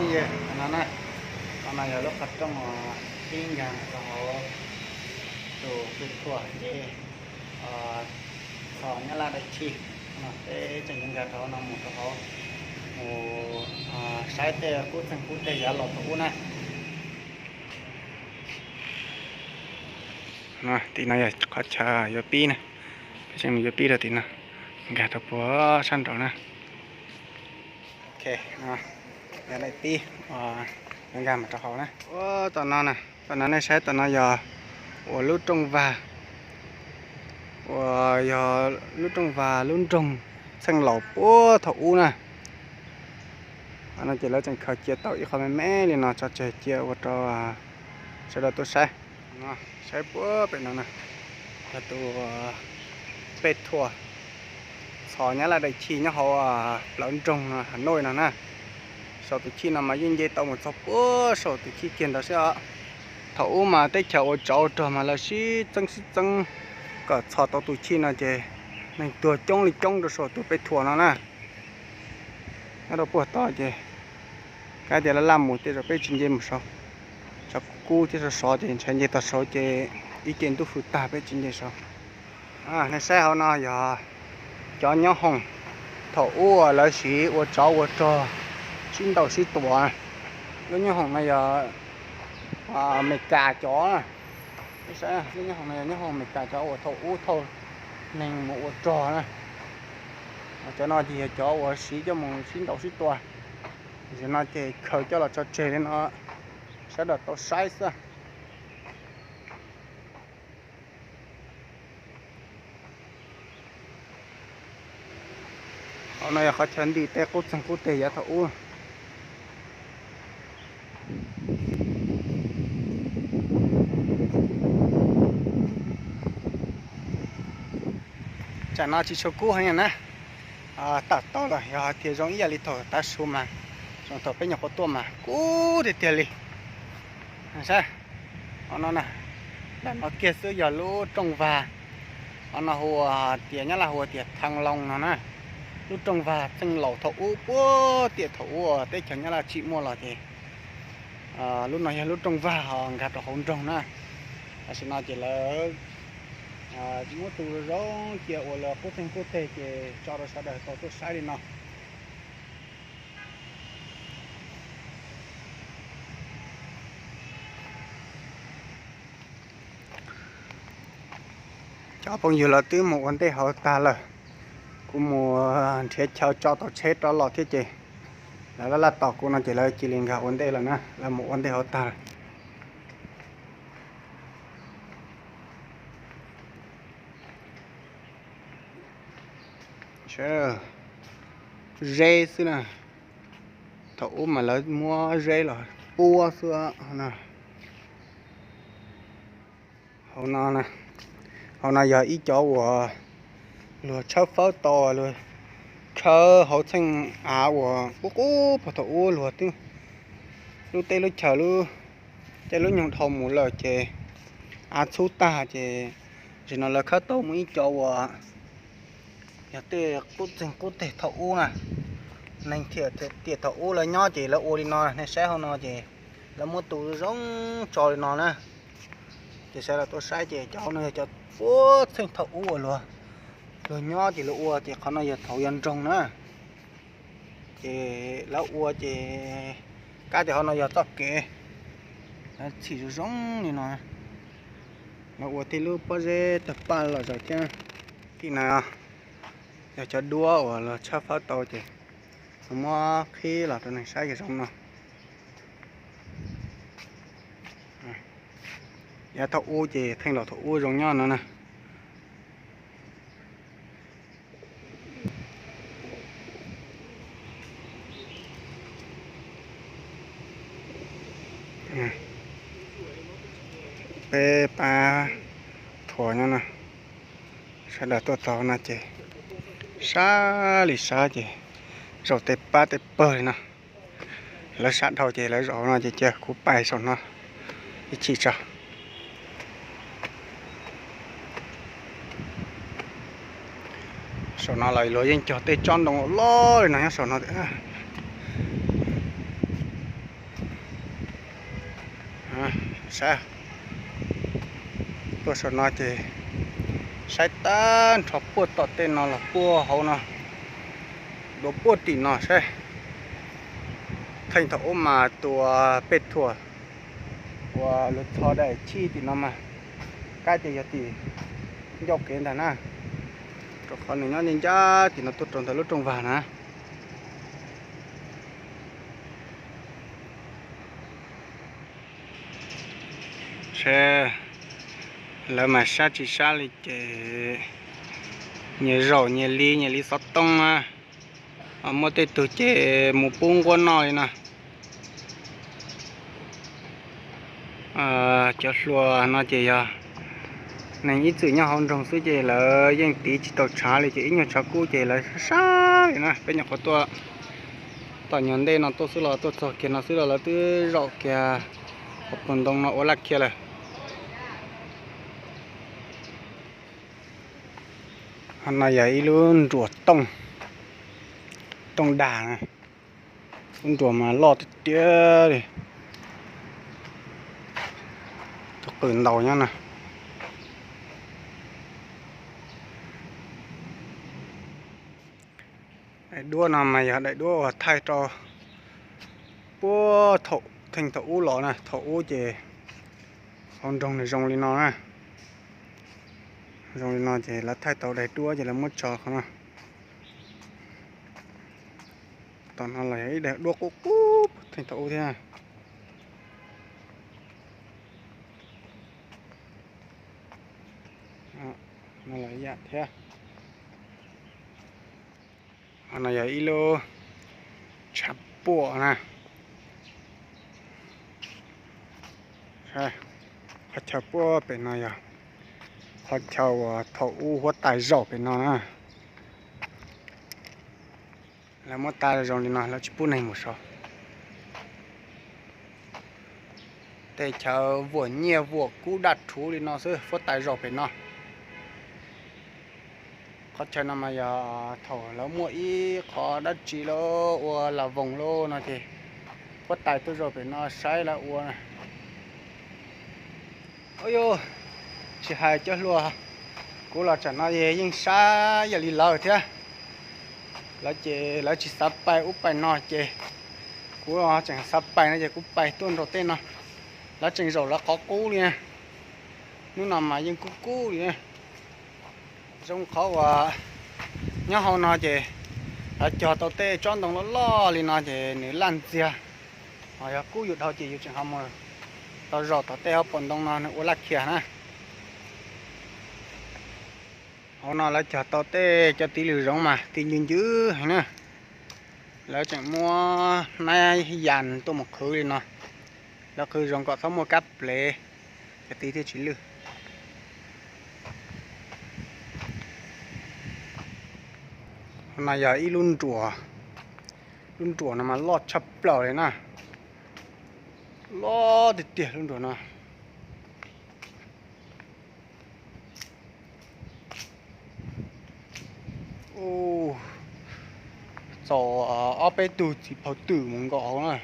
Phooj ywg, no na, qhov no yog lub qhov rooj uas pib nkag rau hauv tus pem thuam nce txog Nyab Laj Dais Chij no. Peb tseem yuav nkag rau hauv no mus rau hauv, mus saib tej qub txeeg qub teg yav los thaum ub na. Tim no yog qhov chaw yuav pib na, peb tseem mus yuav pib rau tim no, nkag rau puag sab nraud na. Ok, yog daim tib, yuav nkag mus rau hauv na. Tom no, tom no nej saib, tom no yog uas lub rooj vag, uas yog lub rooj vag lub nroog Txheej Laus puag thaum ub na. Qhov no ces lawv tseem khaws cia tau ib qho me me li no tso tseg cia ua rau sawv daws tuaj saib. Saib puag pem no na, yog tus pem thuam txog Nyab Laj Dais Chij nyob hauv plawv nroog Hà Nội no na. Saum tus chij no mas yeej nce tau mus txog puag saum tus chij kiag ntawd xwb os. Thaum ub mas teb chaws ua tsov ua rog mas lawv sib txeeb sib txeeb kom txhos tau tus chij no ces neeg tuag coob li coob rau saum tus pem thuam no na. Nyob rau puag tod ces kav tias laj laj mus tej zaum peb tsis nce mus saud, tshav kub thiab sov sov ces ntshai nce tog saud ces ib ce ntuj fwj tag peb tsis nce saud. Nej saib hauv no yog cov nyob hoom thaum ub lawv siv ua tsov ua rog sib ntaus sib tua. Lub nyob hoom no yog Amelikas cov, lub nyob hoom no yog nyob hoom Amelikas cov uas thaum ub thauj neeg mus ua rog na. Cov no ces yog cov uas siv coj mus sib ntaus sib tua. Zaum no ces khaws coj los tso tseg li no, sawv daws tau saib xwb. Hauv no yog qhov chaw ntim tej qub txeeg qub teg yav thaum ub. Tsam no tsis tshua kub heev na, tawm tau lawm, yog hais tias zoo ib yam li thaum tav su mas, zoo thaum peb nyuam qhuav tuaj mas kub tiag tiag li. Saib, hauv no na, ntawm no kiag xwb yog lub rooj vag, hauv no hu ua tias Nyab Laj hu ua tias Thăng Long no na. Lub rooj vag Txheej Laus thaum ub puag tiam thaum ub teb chaws Nyab Laj tsis muaj los ces lub no yog lub rooj vag ho nkag rau hauv nroog na. Tam sim no ces lawv muab tu zoo cia ua lawv qub txeeg qub teg ces tso rau sawv daws tau tuaj saib li no. Cov phooj ywg lawv twb mus ua ntej hauv tag lawm, kuv mus nrhiav chaw tso tau tsheb rov los thiab ces lawv laj laj tos kuv no ces lawv cia li nkag ua ntej lawm na, lawv mus ua ntej hauv tag lawm. Zeb xwb na, thaum ub mas lawv muab zeb los puab xwb na. Hauv no, hauv no yog ib cov uas luag tshawb fawb tau, luag khawb hauv txheej av uas qub qub puag thaum ub luag twb, lub teb lub chaws lub caij lub nyoog dhau mus lawm ces av txhub tag ces zaum no lawv khawb tau mus ib co uas yog tej qub txeeg qub teg thaum ub na. Neeg thiam tiam thaum ub lawv nyob ces lawv ua li no, nej saib hauv no ces lawv muab tu zoo tso li no na. Ces sawv daws tuaj saib ces cov hauv no yog cov qub txeeg thaum ub uas luag, luag nyob ces luag ua ces qhov no yog thaum yog nroog na. Ces lawv ua ces kab tias hauv no yog txoj kev, lawv txhim zoo zoo li no. Lawv ua tej lub pob zeb tawg paj los zaws thiab. Tim no yog cov duab uas luag tshawb fawb tau ces luag muab qhib los rau neeg saib yog zoo no. Yav thaum ub ces theej laus thaum ub zoo nyob no na. Peb pab thuam nyob no, sawv daws tuaj txog no ces sab li sab ces zaum tej pab tej pawg li no. Lawv sab dhau ces lawv zaum no ces cia kuv pais saum no ib chim tso. Saum no los luag yeej cog tej tsob ntoo loj li no nyob saum no. Saib, tuaj saum no ces saib tag nrho puag tom tej no los puag hauv no, dua puag tim no saib. Theej thaum ub mas tus pej thuam uas luag txho daim chij tim no mas, kab tias yog tim ncauj kev ntag na, rau qhov nws nyob ncaj ncaj tim no tuaj rau ntawm lub rooj vag na. Saib, lawv mas sab tsis sab li ces nyias zaum nyias li, nyias li xov tooj na. Muaj tej tug ces mus pub nquab noj li no. Cov hluas no ces yog neeg ib txwm nyob hauv nroog xwb ces lawv yeej tiv tsis tau tshav li ces ib nyuag tshav kub ces lawv sab sab li na. Peb nyuam qhuav tuaj tom nyuag ntej no tuaj xwb los tuaj txog kiag no xwb los lawv twb zaum kiag hauv paus ntoo no ua laj khiav lawm. Qhov no yog ib lub nruas tooj, tooj dag na. Lub nruas mas loj tiag tiag li, tus qws ntaus nyob na. Daim duab no mas yog daim duab uas thaij rau puag thaum theej thaum ub los na. Thaum ub ces hauv nroog nws zoo li no na, zoo li no ces lawv thaij tau daim duab ces lawv muab tso qhov no. Tom no los yog ib daim duab qub qub theej thaum ub thiab. No los ib yam thiab. Qhov no yog ib lub tshav puaj na. Qhov chaw puag pem no yog qhov chaw uas thaum ub huab tais zaum pem no na. Lawv muab tais zoo li no, lawv tsis pub neeg mus saud. Tej chaw vuam nyiaj vuam kub daj rhuv li no xwb, huab tais zaum pem no. Qhov chaw no mas yog thaum lawv muaj ib qho dab tsi lawv ua las voos lawm no ces huab tais tuaj zaum pem no saib lawv ua. Ua, tsis hais cov hluas, kuv los tsam no yeej sab yam li lawv thiab. Lawv ces lawv tsis xav pais ub pais no ces kuv tseem xav pais no ces kuv pais tuaj nraum tej no. Lawv tseem zaum lawv qhov qub li na. Hnub no mas yeej kub kub li na. Zoo qhov uas nyob hauv no ces lawv cog tau tej tsob ntoo loj loj li no ces nws laj ntxiag. Ho yog kub yus dhau ces yus tseem ho mus tau zaum tom tej hauv paus ntoo no nws ua laj khiav na. Hauv no lawv cog tau tej cov tiv lws zoov mas tiv ncw ncw heev na. Lawv tseem muab hnab yas tuaj mus qhwv li no. Lawv qhwv zoo kom txhob muaj kab plev, cov tiv thiaj tsis lwj. Qhov no yog ib lub nruas, lub nruas no mas loj tshaj plaws li na. Loj tiag tiag lub nruas no. Txaus ob peb tug txiv phaum twm mus nkaum hauv na.